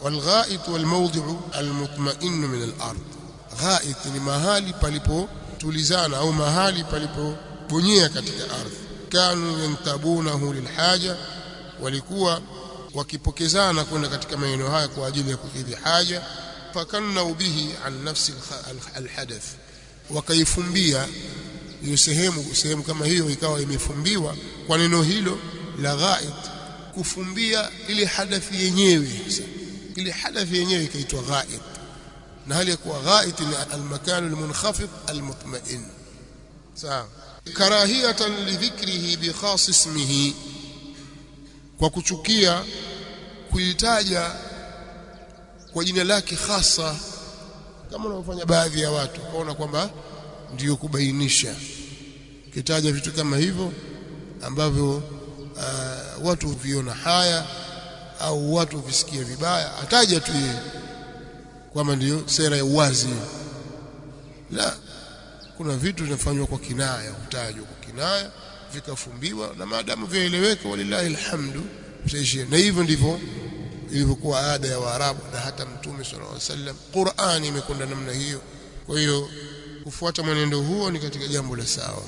Walghait walmawdi'u almutma'in min al-ard, ghait ni mahali palipotulizana au mahali palipobonyea katika ardhi. Kanu yantabunahu lilhaja, walikuwa wakipokezana kwenda katika maeneo haya kwa ajili ya kukidhi haja. Fakannau bihi an nafsi alhadath, wakaifumbia hiyo sehemu, sehemu kama hiyo ikawa imefumbiwa kwa neno hilo la ghait, kufumbia ile hadathi yenyewe. Sasa ile hadathi yenyewe ikaitwa ghait, na hali ya kuwa ghait ni almakanu almunkhafid almutmain. Sawa. Karahiyatan lidhikrihi bikhas ismihi, kwa kuchukia kuitaja kwa jina lake hasa, kama unaofanya baadhi ya watu kaona kwamba ndiyo kubainisha, kitaja vitu kama hivyo ambavyo watu huviona haya au watu huvisikia vibaya, ataja tu yeye kwamba ndiyo sera ya uwazi. La, kuna vitu vinafanywa kwa kinaya, hutajwa kwa kinaya vikafumbiwa, na maadamu vyaeleweka, walillahi alhamdu, utaishia. Na hivyo ndivyo ilivyokuwa ada ya Waarabu na hata Mtume sallallahu alaihi wasallam. Qur'ani imekwenda namna hiyo. Kwa hiyo kufuata mwenendo huo ni katika jambo la sawa.